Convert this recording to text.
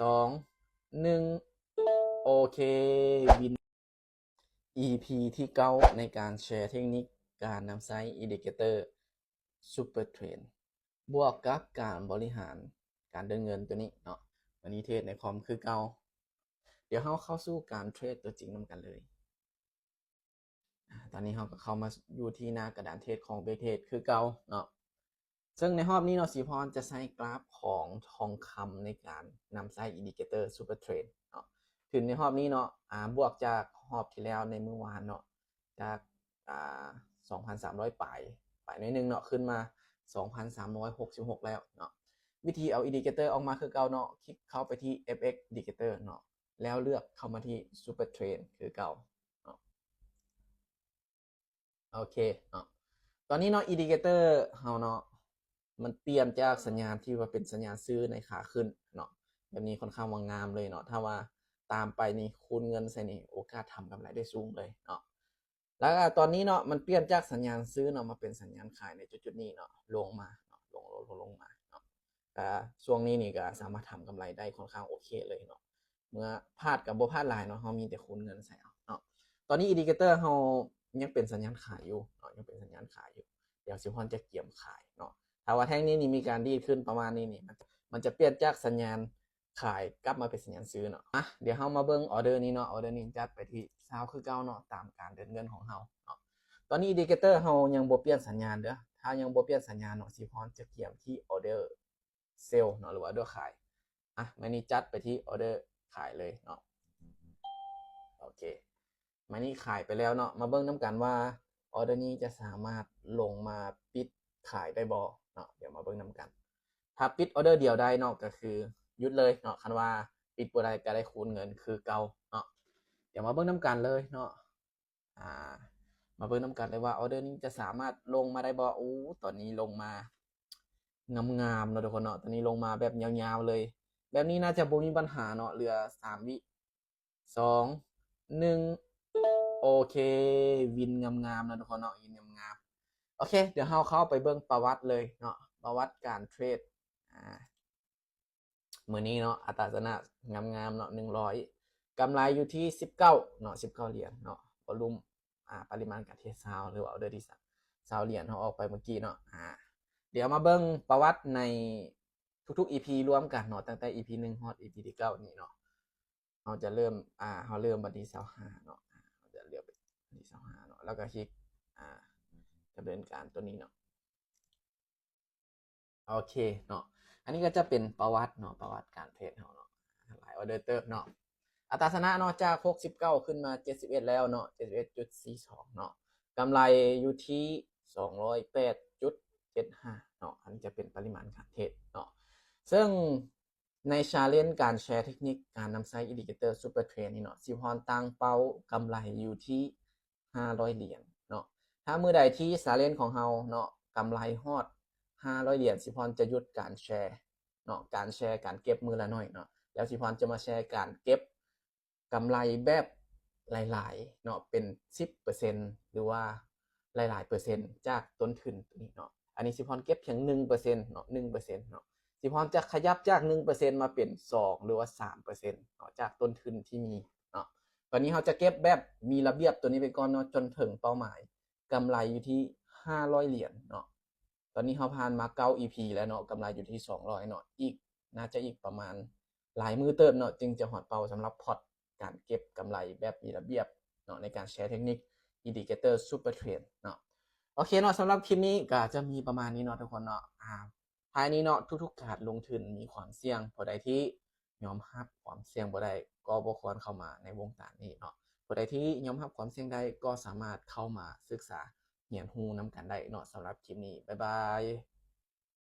ສອງ ໜຶ່ງ ໂອເຄ ວິນ ອີພີທີເກົ້າ ໃນການແຊເທັກນິກການນຳໃຊ້ Indicator Super Trend ບວກກັບການບໍລິຫານການເດີນເງິນຕົວນີ້ເນາະ. ວັນນີ້ເທຣດໃນຄອມຄືເກົ່າ. ດຽວເຮົາເຂົ້າສູ່ການເທຣດຕົວຈິງນຳກັນເລີຍ. ອາ ຕອນນີ້ເຮົາກໍເຂົ້າມາຢູ່ທີ່ໜ້າກະດານເທຣດຂອງ Backtrade ຄືເກົ່າເນາະ. ເຊິ່ງໃນຮອບນີ້ເນາະ ສີພອນຈະໃຊ້ກຣາຟຂອງທອງຄຳໃນການນຳໃຊ້ Indicator Super Trend ເນາະ. ຂຶ້ນໃນຮອບນີ້ເນາະ ອາ ບວກຈາກຮອບທີ່ແລ້ວໃນມື້ວານເນາະ ຈາກ ອາ ສອງພັນສາມຮ້ອຍປາຍ ປາຍໜ້ອຍໜຶ່ງເນາະ ຂຶ້ນມາສອງພັນສາມຮ້ອຍຫົກສິບຫົກແລ້ວເນາະ. ວິທີເອົາ Indicator ອອກມາຄືເກົ່າເນາະ ຄລິກເຂົ້າໄປທີ່ FX Indicator ເນາະ ແລ້ວເລືອກເຂົ້າມາທີ່ Super Trend ຄືເກົ່າເນາະ. ໂອເຄເນາະ ຕອນນີ້ເນາະ Indicator ເຮົາເນາະ ມັນປ່ຽນຈາກສັນຍານທີ່ວ່າເປັນສັນຍານຊື້ໃນຂາຂຶ້ນເນາະ ແບບນີ້ຄ່ອນຂ້າງວ່າງາມເລີຍເນາະ. ຖ້າວ່າຕາມໄປນີ້ ຄູນເງິນໃສ່ນີ້ ໂອກາດທຳກຳໄລໄດ້ສູງເລີຍເນາະ. ແລ້ວກໍຕອນນີ້ເນາະ ມັນປ່ຽນຈາກສັນຍານຊື້ເນາະ ມາເປັນສັນຍານຂາຍໃນຈຸດໆນີ້ເນາະ ລົງມາເນາະ ລົງ ລົງ ລົງ ລົງມາເນາະ. ກໍຊ່ວງນີ້ນີ້ກໍສາມາດທຳກຳໄລໄດ້ຄ່ອນຂ້າງໂອເຄເລີຍເນາະ. ເມື່ອພາດກໍບໍ່ພາດຫຼາຍເນາະ ເຮົາມີແຕ່ຄູນເງິນໃສ່ເອົາເນາະ. ຕອນນີ້ Indicator ເຮົາຍັງເປັນສັນຍານຂາຍຢູ່ເນາະ ຍັງເປັນສັນຍານຂາຍຢູ່. ດຽວສີພອນຈະກຽມຂາຍເນາະ. ຖ້າວ່າແທ່ງນີ້ນີ້ມີການດີດຂຶ້ນປະມານນີ້ນີ້ ມັນຈະ ມັນຈະປ່ຽນຈາກສັນຍານຂາຍກັບມາເປັນສັນຍານຊື້ເນາະ. ອະ ດຽວເຮົາມາເບິ່ງອໍເດີນີ້ເນາະ ອໍເດີນີ້ຈັດໄປທີ່ຊາວຄືເກົ່າເນາະ ຕາມການເດີນເງິນຂອງເຮົາເນາະ. ຕອນນີ້ Indicator ເຮົາຍັງບໍ່ປ່ຽນສັນຍານເດີ້ ຖ້າຍັງບໍ່ປ່ຽນສັນຍານເນາະ ສີພອນຈະກຽມທີ່ອໍເດີ sell ເນາະ ຫຼືວ່າອໍເດີຂາຍ. ອະ ມານີ້ຈັດໄປທີ່ອໍເດີຂາຍເລີຍເນາະ. ໂອເຄ ມານີ້ຂາຍໄປແລ້ວເນາະ. ມາເບິ່ງນຳກັນວ່າອໍເດີນີ້ຈະສາມາດລົງມາປິດຂາຍໄດ້ບໍ່ເນາະ. ດຽວມາເບິ່ງນຳກັນ. ຖ້າປິດອໍເດີດຽວໄດ້ເນາະ ກໍຄືຢຸດເລີຍເນາະ. ຄັນວ່າປິດບໍ່ໄດ້ ກໍໄດ້ຄູນເງິນຄືເກົ່າເນາະ. ດຽວມາເບິ່ງນຳກັນເລີຍເນາະ. ອາ ມາເບິ່ງນຳກັນເລີຍວ່າອໍເດີນີ້ຈະສາມາດລົງມາໄດ້ບໍ່. ໂອ້ ຕອນນີ້ລົງມາງາມໆເນາະທຸກຄົນເນາະ. ຕອນນີ້ລົງມາແບບຍາວໆເລີຍ. ແບບນີ້ໜ້າຈະບໍ່ມີບັນຫາເນາະ. ເຫຼືອສາມວິ ສອງ ໜຶ່ງ ໂອເຄ ວິນງາມໆເນາະທຸກຄົນເນາະ ວິນງາມໆ. ໂອເຄ ດຽວເຮົາເຂົ້າໄປເບິ່ງປະຫວັດເລີຍເນາະ ປະຫວັດການເທຣດ ອາ ມື້ນີ້ເນາະ ອັດຕາຊະນະງາມໆເນາະ ໜຶ່ງຮ້ອຍ ກຳໄລຢູ່ທີ່ສິບເກົ້າເນາະ ສິບເກົ້າຫຼຽນເນາະ. ວອລຸມ ອາ ປະລິມານການເທຣດຊາວ ຫຼືວ່າອໍເດີທີ່ຊາວຫຼຽນເຮົາອອກໄປເມື່ອກີ້ເນາະ. ອາ ດຽວມາເບິ່ງປະຫວັດໃນທຸກໆອີພີລວມກັນເນາະ ຕັ້ງແຕ່ອີພີໜຶ່ງຮອດອີພີທີເກົ້ານີ້ເນາະ. ເຮົາຈະເລີ່ມ ອາ ເຮົາເລີ່ມວັນທີຊາວຫ້າເນາະ ເຮົາຈະເລືອກໄປວັນທີຊາວຫ້າເນາະ ແລ້ວກໍຄລິກ ອາ ດຳເນີນການຕົວນີ້ເນາະ. ໂອເຄເນາະ ອັນນີ້ກໍຈະເປັນປະຫວັດເນາະ ປະຫວັດການເທຣດເຮົາເນາະ ຫຼາຍອໍເດີເຕີບເນາະ. ອັດຕາຊະນະເນາະ ຈາກຫົກສິບເກົ້າຂຶ້ນມາເຈັດສິບເອັດແລ້ວເນາະ ເຈັດສິບເອັດຈຸດສີ່ສອງເນາະ ກຳໄລຢູ່ທີ່ສອງຮ້ອຍແປດຈຸດເຈັດຫ້າເນາະ. ອັນນີ້ຈະເປັນປະລິມານການເທຣດເນາະ ເຊິ່ງ ໃນ challenge ການແຊເທັກນິກການນຳໃຊ້ Indicator Super Trend ນີ້ເນາະ ສີພອນຕັ້ງເປົ້າກຳໄລຢູ່ທີ່ຫ້າຮ້ອຍຫຼຽນເນາະ. ຖ້າມື້ໃດທີ່ challenge ຂອງເຮົາເນາະ ກຳໄລຮອດຫ້າຮ້ອຍຫຼຽນ ສີພອນຈະຢຸດການແຊເນາະ ການແຊ ການເກັບມື້ລະໜ້ອຍເນາະ ແລ້ວສີພອນຈະມາແຊການເກັບ ກຳໄລແບບຫຼາຍໆເນາະ ເປັນສິບເປີເຊັນ ຫຼືວ່າຫຼາຍໆເປີເຊັນຈາກຕົ້ນທຶນຕົວນີ້ເນາະ. ອັນນີ້ສີພອນເກັບພຽງໜຶ່ງເປີເຊັນເນາະ ໜຶ່ງເປີເຊັນເນາະ. ສີພອນຈະຂະຫຍັບຈາກໜຶ່ງເປີເຊັນມາເປັນສອງ ຫຼືວ່າສາມເປີເຊັນເນາະ ຈາກຕົ້ນທຶນທີ່ມີເນາະ. ຕອນນີ້ເຮົາຈະເກັບແບບມີລະບຽບຕົວນີ້ໄປກ່ອນເນາະ ຈົນເຖິງເປົ້າໝາຍກຳໄລຢູ່ທີ່ຫ້າຮ້ອຍຫຼຽນເນາະ. ຕອນນີ້ເຮົາຜ່ານມາເກົ້າອີພີແລ້ວເນາະ ກຳໄລຢູ່ທີ່ສອງຮ້ອຍເນາະ ອີກ ໜ້າຈະອີກປະມານຫຼາຍມື້ເຕີບເນາະ ຈຶ່ງຈະຮອດເປົ້າສຳລັບພອດການເກັບກຳໄລແບບມີລະບຽບເນາະ ໃນການແຊເທັກນິກ Indicator Super Trend ເນາະ. ໂອເຄເນາະ ສຳລັບຄລິບນີ້ກໍຈະມີປະມານນີ້ເນາະທຸກຄົນເນາະ. ອາ ທ້າຍນີ້ເນາະ ທຸກໆການລົງທຶນມີຄວາມສ່ຽງ ຜູ້ໃດທີ່ຍອມຮັບຄວາມສ່ຽງບໍ່ໄດ້ ກໍບໍ່ຄວນເຂົ້າມາໃນວົງການນີ້ເນາະ. ຜູ້ໃດທີ່ຍອມຮັບຄວາມສ່ຽງໄດ້ ກໍສາມາດເຂົ້າມາສຶກສາຮຽນຮູ້ນຳກັນໄດ້ເນາະ. ສຳລັບຄລິບນີ້ ບາຍບາຍ.